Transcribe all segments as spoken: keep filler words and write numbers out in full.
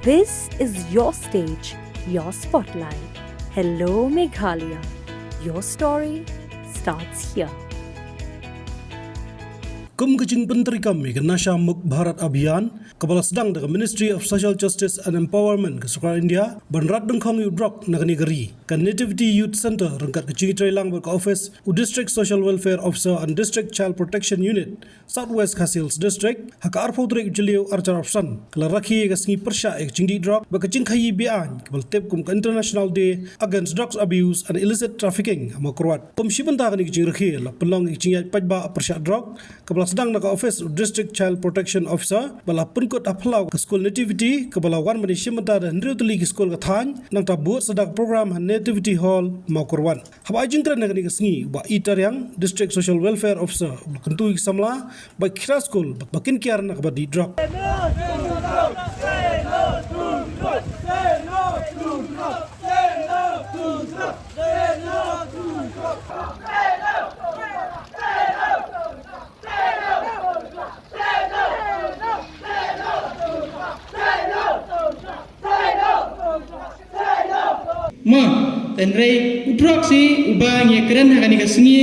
This is your stage, your spotlight. Hello, Meghalaya. Your story starts here. Kum ka jingpyntreikam ïa ka Nasha Mukt Bharat Abhiyan, kaba la sdang da ka Ministry of Social Justice and Empowerment ka Sorkar India, ban rat dyngkhong ïa u drok na kane ka ri, ka Nativity Youth Centre ryngkat ka jingïatreilang bad ka office u District Social Welfare Officer and District Child Protection Unit, South West Khasi Hills District, ha ka arphew tarik u Jylliew arhajar arphew san, ka la rakhe ïa ka sngi pyrshah ïa ka jingdih drok bad ka jingkhaïi be-aiñ, kaba la tip kum ka International Day Against Drugs Abuse and Illicit Trafficking ha Mawkyrwat. Kum shi bynta kane ka jingrakhe la pynlong ïa ka jingïaid paidbah pyrshah drok, kaba la sdang na ka office u District Child Protection Officer, ba la pynkut ha phyllaw ka skul Nativity, kaba la wan ban ïashim bynta da hynriew tylli ki skul ka thaiñ, nangta bud sa da ka program ha Nativity Hall, Mawkyrwat. Haba ai jingkren ha kane ka sngi, u Bah E. Tariang, District Social Welfare Officer, u la kyntu ïa ki samla bad ki khynnah skul ba kin kiar na kaba dih drok. Mo, hynrei u drugs hi uba ngi ïakren ha kane ka sngi,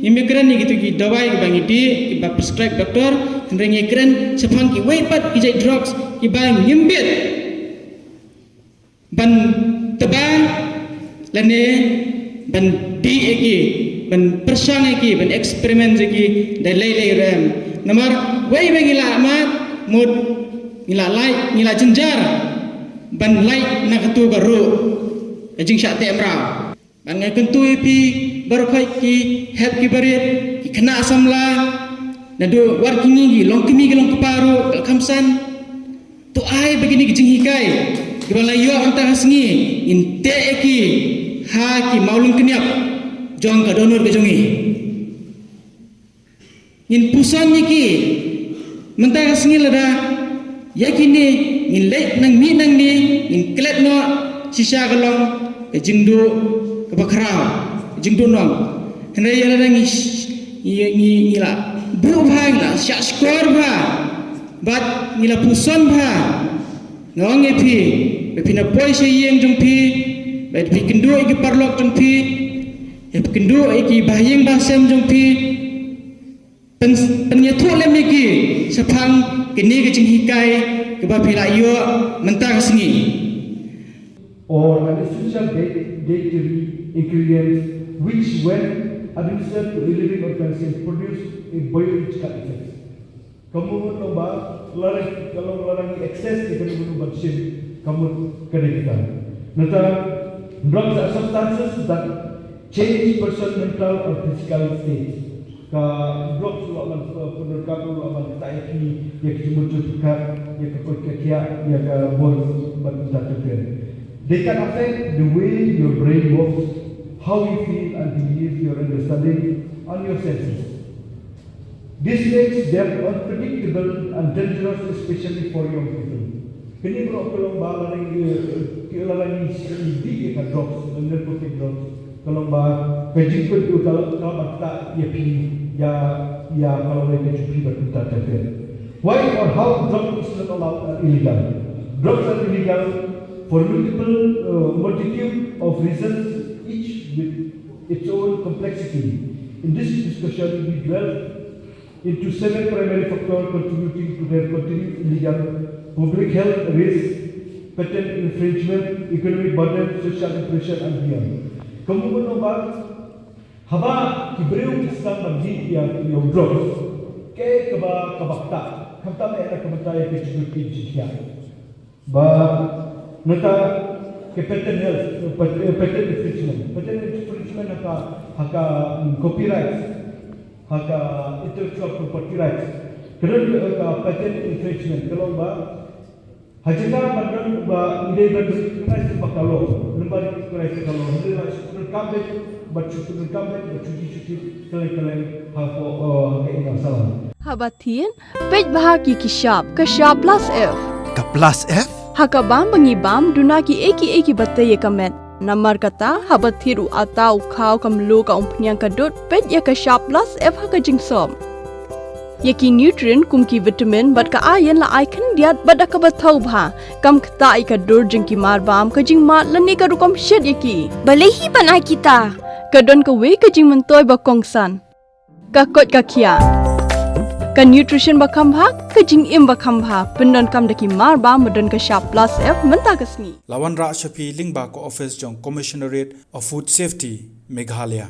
ngim ïakren ïa kito ki dawai kiba ngi dih, kiba prescribe doctor, hynrei ngi ïakren shaphang kiwei pat ki jait drugs kiba ngim bit ban tba lane ban dih ïa ki, ban pyrshang ïa ki, ban experiment ïa ki da lei lei ruh em. Namar wei ba ngi la mad, mut ngi la lait, ngi la jynjar ban lait na kato ka ruh ka jingshah teh mraw. Bad nga kyntu ïa phi baroh khoit ki hep ki barit, ki khynnah samla, naduh wat kine ki longkmie ki longkpa ruh, ka la kham san. To ai ba kine ki jinghikai kiba la ïoh mynta ka sngi ngin teh ïa ki ha ki mawlyngkniap jong ka dohnud ka jong ngi. Ngin puson ïa ki mynta ka sngi, lada ïa kine ngin leit nang mih nangne, ngin klet noh shisha ka long ka jingduh kaba khraw, ka jingduh nong. Hynrei ïa lada ngi, ngi, ngi, ngi la buh bha, ngi la shah shkor bha, bad ngi la puson bha, nga ong ïa phi ba phin ïa poi sha ïing jong phi, ba phin kynduh ïa ki paralok jong phi, phin kynduh ïa ki bahaïing bahasem jong phi. Pyn, pynïathuh lem ïa ki shaphang kine ki jinghikai kiba phi la ïoh mynta ka sngi. Or an essential diet-, dietary ingredients which, when administered to a living organism, produce a bioelectrical effect. Ka mut long ba lada, ka long lada ngi excess ïa kano kano ban shim, ka mut ka dei kita. Nangta drugs are substances that change person mental or physical state. Ka drugs u lah ban, uh, pyndonkam, u lah ban ktah ïa ki, ïa ka jingmut jingpyrkhat, ïa ka koit ka khiah, ïa ka bor bad kumta ter ter. They can affect the way your brain works, how you feel and believe, your understanding and your senses. This makes them unpredictable and dangerous, especially for young people. Kine baroh ka long ba lada ngi, eh, ki lada ngi, ngi dih ïa ka drugs, narcotic drugs, ka long ba ka jingkut ka long ka ban ktah ïa phi, ïa, ïa ka long ka jong phi bad kumta ter ter. Why or how drug is not allowed or illegal? Drugs are illegal for multiple, uh, multitude of reasons, each with its own complexity. In this discussion, we dwell into seven primary factors contributing to their continued illegal, public health risk, patent infringement, economic burden, social oppression, and beyond. Ka mut ban ong ba haba ki briew ki sdang ban dih ïa, ïa u drugs, kaei kaba, kaba ktah, khamtam eh na ka bynta ïa ka jingkut jingkhiah. Ba nangta ka patent health, pat-, eh, patent infringement. Patent infringement ha ka, ha ka, mm, copyright, ha ka intellectual property rights. Ka don, eh, ka patent infringement, ka long ba ha jaka ban don ba ngi dei ban recognize ba ka law, lymda recognize ka law, hynrei la shu pyndonkam beit, bad shu pyndonkam beit, bad shu, shu, shu, kylleng kylleng ha ka, eh, ha ka ïing ka sala. Haba thied, peit bha ki ki shap, ka shap plus F. Ka plus F? Ha ka bam ba ngi bam, duna kiei kiei kiba tei ïa ka met. Namar kata, haba thied u atta, u khaw, ka mluh, ka umphniang, ka dud, peit ïa ka shap plus F ha ka jingsop. Ïa ki nutrient kum ki vitamin bad ka iron la ai khyndiat bad da kaba thaw bha, kam ktah ïa ka dur jong ki marbam, ka jingmad lane ka rukom shet ïa ki. Balei hi ban ai kita? Ka don kawei ka jingmyntoi ba kongsan. Ka koit ka khiah. Ka nutrition ba kham bha, ka jingim ba kham bha, pyndonkam da ki marbam ba don ka shap plus F mynta ka sngi. La wanrah sha phi lyngba ka office jong Commissionerate of Food Safety, Meghalaya.